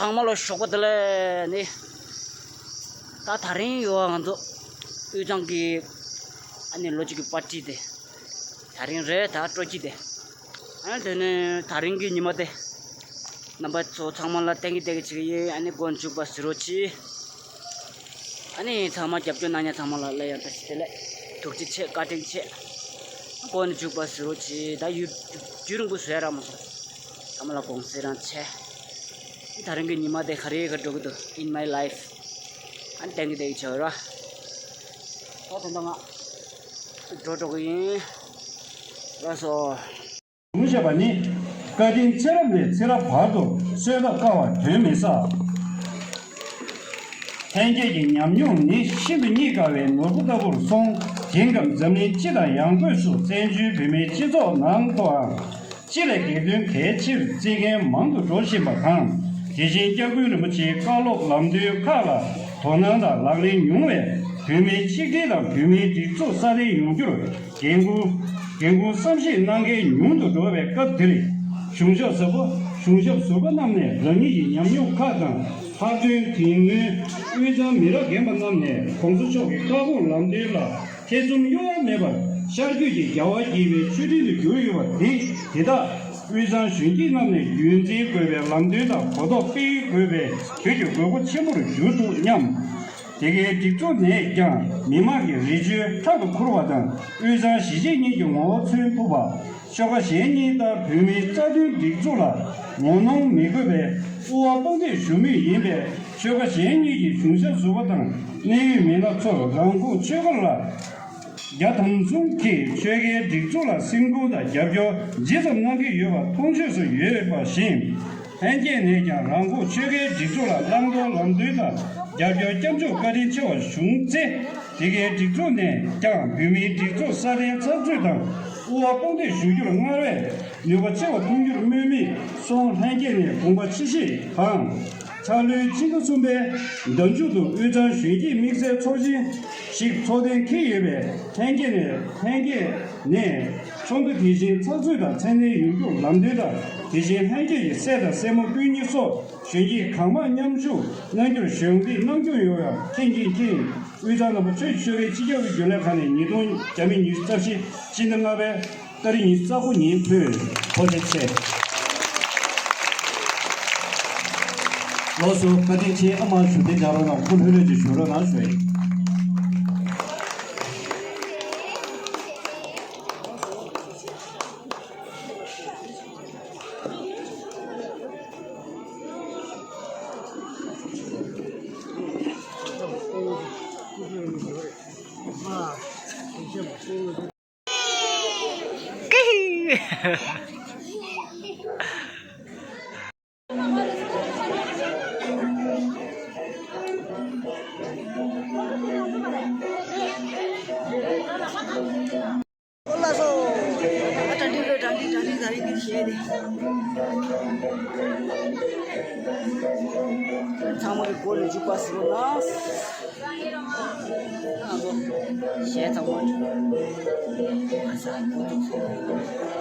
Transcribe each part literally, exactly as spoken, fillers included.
ཚང་མ་ལ་ཞོགས་པ་བདེ་ལེགས་ནི། ད་དེ་རིང་ཡོད་ང་ཚོ་དབུས་གཙང་གི་ཨ་ནི་ལོ་གཅིག་གི་པར་ཊི་དེ་དེ་རིང་རེད། ད་སྤྲོ་སྐྱིད་དེ། ཨ་ནི་དེ་ནས་དེ་རིང་གི་ཉི་མ་དེ་རྣམ་པ་ཚོ་ཚང་མ་ལ་བསྟན་གྱི་བསྡད་ཀྱི་བྱེད་ཀྱི་ཡིན། ཨ་ནི་མགོ་མཇུག་པ་ཟེར་རོགས་གྱིས། ཨ་ནི་ཚང་མ་རྒྱབ་སྐྱོར་གནང་མཁན་ཚང་མ་ལ་སླར་ཡང་བཀྲ་ཤིས་བདེ་ལེགས། ཐུགས་རྗེ་ཆེ། བཀའ་དྲིན་ཆེ། མགོ་ནས་མཇུག་པ་ཟེར་རོགས་གྱིས། ད་ཡུ་རྒྱུན་རིང་པོ་བཟོས་རག་མ་སོང་། ཚང་མ་ལ་དགོངས་སེལ་རང་ཆེ། ད་རིང་གི་ཉི་མ་དེ་ག་རེ་ག་འགྲོ་གི་འདུག In my life. ཨ་ནི་བསྟན་གྱི་བསྡད་ཀྱི་བྱ་བ་ར། ད་དེ་འདྲ་ང་འགྲོ་འགྲོ་གི་ཡིན། ལགས་སོ། གཞུང་ཞེས་པ་ནི། བཀའ་དྲིན་ཚེ་རབས་ནས་ཚེ་རབས་བར་དུ་གསོལ་ཐབས་དཀའ་བ་དོན་མི་བསགས། ལྷན་སྐྱེས་ཀྱི་ཉམས་མྱོང་ནི་ཤིན་ཏུ་རྙེད་དཀའ་བའི་ནོར་བུ་ལྟ་བུར་སོང་། དེང་སྐབས་འཛམ་གླིང་སྤྱི་དང་ཡང་སྒོས་སུ་བཙན་བྱོལ་བོད་མིའི་སྤྱི་ཚོགས་ནང་དུའང་སྤྱི་ལ་སྒེར་དོན་གལ་ཆེར་བརྩི་མཁན་མང་དུ་འགྲོ་བཞིན་པ་དང་། དེ་བཞིན་སྐྱབས་མགོན་རིན་པོ་ཆེའི་བཀའ་སློབ་ལམ་སྟོན་ཁག་ལ་དོ་སྣང་དང་ལག་ལེན་ཉུང་བས། བོད་མིའི་ཆིག་སྒྲིལ་དང་བོད་མིའི་སྒྲིག་འཛུགས་སྲ་བརྟན་ཡོང་རྒྱུར་འགན་འཁུར་འགན་འཁུར་བསམ་ཤེས་གནང་མཁན་ཉུང་དུ་འགྲོ་བའི་སྐབས་འདིར། གཞུང་ཞབས་ཟུར་པ་གཞུང་ཞབས་ཟུར་པ་རྣམས་ནས་རང་ཉིད་ཀྱི་ཉམས་མྱོང་ཁག་དང་། ལྷག་དོན་དེ་སྔོན་དབུས་གཙང་མི་རབས་རྒན་པ་རྣམས་ནས་གོང་ས་མཆོག་གི་བཀའ་དགོངས་ལམ་སྟོན་ལ་ཐེ་ཚོམ་གཡོ་བ་མེད་པར་ཤར་བསྐྱོད་ཀྱིས་རྒྱལ་བ་དགྱེས་པའི་མཆོད་སྤྲིན་དུ་གྱུར་ཡོད་པ་དེ། དེ་དག་དབུས་གཙང་གཞོན་སྐྱེས་རྣམས་ནས་རྒྱུན་འཛིན་དགོས་པའི་ལམ་སྟོན་དང་གོ་རྟོགས་སྤེལ་དགོས་པའི་དུས་ཀྱི་དགོས་མཁོ་ཆེན་པོར་གྱུར་འདུག་སྙམ། དེ་གའི་སྒྲིག་འཛུགས་ནས་ཀྱང་མི་དམངས་ཀྱི་རེ་ཆེ་ཐག་ཏུ་འཁུར་བ་དང་། དབུས་གཙང་གཞིས་བྱེས་གཉིས་ཀྱི་ངོ་བོ་མཚོན་ཐུབ་པ། ཆོལ་ཁ་གཞན་གཉིས་ལྟར་བོད་མིའི་རྩ་དོན་སྒྲིག་འཛུགས་ལ་ངོ་གནོང་མི་དགོས་པའི་དབུ་བ་དཔུང་འདེགས་ཞུ་མུས་ཡིན་པས། ཆོལ་ཁ་གཞན་གཉིས་ཀྱི་གཞུང་ཞབས་ཟུར་པ་དང་གནད་ཡོད་མི་སྣ་ཚོར་རང་ཁོངས་ཆོལ་ཁ་ལ་རྒྱ་དམ་གསུམ་གྱིས་ཆོལ་ཁའི་སྒྲིག་འཛུགས་ལ་སེམས་ཁུར་དང་རྒྱབ་སྐྱོར་ཇི་ཙམ་གནང་གི་ཡོད་པ་མཐོང་ཆོས་སུ་ཡོད་པ་བཞིན། ལྷན་རྒྱས་ནས་ཀྱང་རང་ཁོངས་ཆོལ་ཁའི་སྒྲིག་འཛུགས་ལ་བླང་དོར་ལམ་སྟོན་དང་རྒྱབ་སྐྱོར་སྐྱབས་འཇུག་བཀའ་དྲིན་ཆེ་བ་བྱུང་ཚེ། དེ་གའི་སྒྲིག་འཛུགས་ནས་ཀྱང་བོད་མིའི་སྒྲིག་འཛུགས་སྲ་བརྟན་ཚགས་ཚུད་དང་དབུ་བ་དཔུང་འདེགས་ཞུ་རྒྱུར་སྔར་བས་ནུས་པ་ཆེ་བ་ཐོན་རྒྱུར་སྨོན་མི་སོང་། ལྷན་རྒྱས་ནས་དགོངས་པ་ཆེ་བཞེས་དང་། འཆར་ལོའི་ཕྱི་ཟླ་གསུམ་པའི་ཟླ་མཇུག་ཏུ་དབུས་གཙང་གཞོན་སྐྱེས་དམིགས་བསལ་ཚོགས་ཆེན་ཞིག་ཚོགས་གཏན་འཁེལ་ཡོད་པས། ལྷན་རྒྱས་ནས་ལྷན་རྒྱས་ནས་ཚོགས་འདུ་དེ་བཞིན་ཚགས་ཚུད་དང་ཚད་ལྡན་ཡོང་རྒྱུར་ལམ་སྟོན་དང་། དེ་བཞིན་ལྷན་རྒྱས་ཀྱི་སྲས་དང་སྲས་མོ་སྤུན་གཉིས་སོགས་གཞོན་སྐྱེས་གང་མང་མཉམ་ཞུགས་གནང་རྒྱུར་གཞོགས་འདེགས་གནང་སྐྱོང་ཡོང་བར་མཁྱེན་ཅིང་མཁྱེན། དབུས་གཙང་རྣམ་པ་ཆོས་ཀྱི་ཆོལ་ཁའི་སྤྱི་ཁྱབ་རྒྱུན་ལས་ཁང་ནས་ཉིས་སྟོང་བརྒྱ་མེད་ཉི་ཤུ་རྩ་བཞི་ཕྱི་ཟླ་ལྔ་པའི་ཏ་རིག་ཉི་ཤུ་རྩ་དགུ་ཉིན་ཕུལ། ཐུགས་རྗེ་ཆེ། ལགས་སོ། བཀའ་དྲིན་ཆེ། ཨ་མ་ཞུ་བདེ་རྒྱག་རོགས་གནང་། སྐུ་ལྷོད་ལྷོད་ཅིག་བཞུགས་རོགས་གནང་ཞུ་ཡིན། ཨོ་ལགས་སོ། ཨ་གྲ་སྒྲིག་རོགས། གྲ་སྒྲིག་གྲ་སྒྲིག་ད་རིང་གི་གཞས་རེད། ཚང་མ་གི་མགོ་ལ་མཇུག་པ་ཟེར་རོགས་གནང་། ཨ་གོ། གཞས་ཚང་མ་ཨ་ས་གོ་འདུག་སོང་།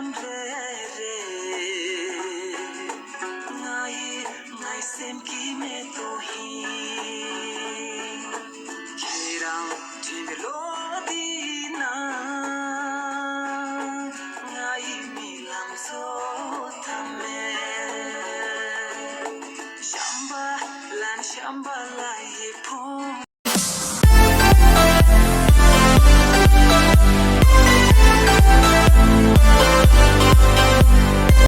རེ་རེ། ང་ཡི་ང་ཡི་སེམས་ཀྱི་མེ་ཏོག་ཡིན། ཁྱེད་རང་དྲན་པའི་ལོ་འདིའི་ནང་། ང་ཡི་རྨི་ལམ་ཚོ་ཐ་མལ། བྱམས་པ་ལན་བྱམས་པ་ལ་ཡི་ཕུང་།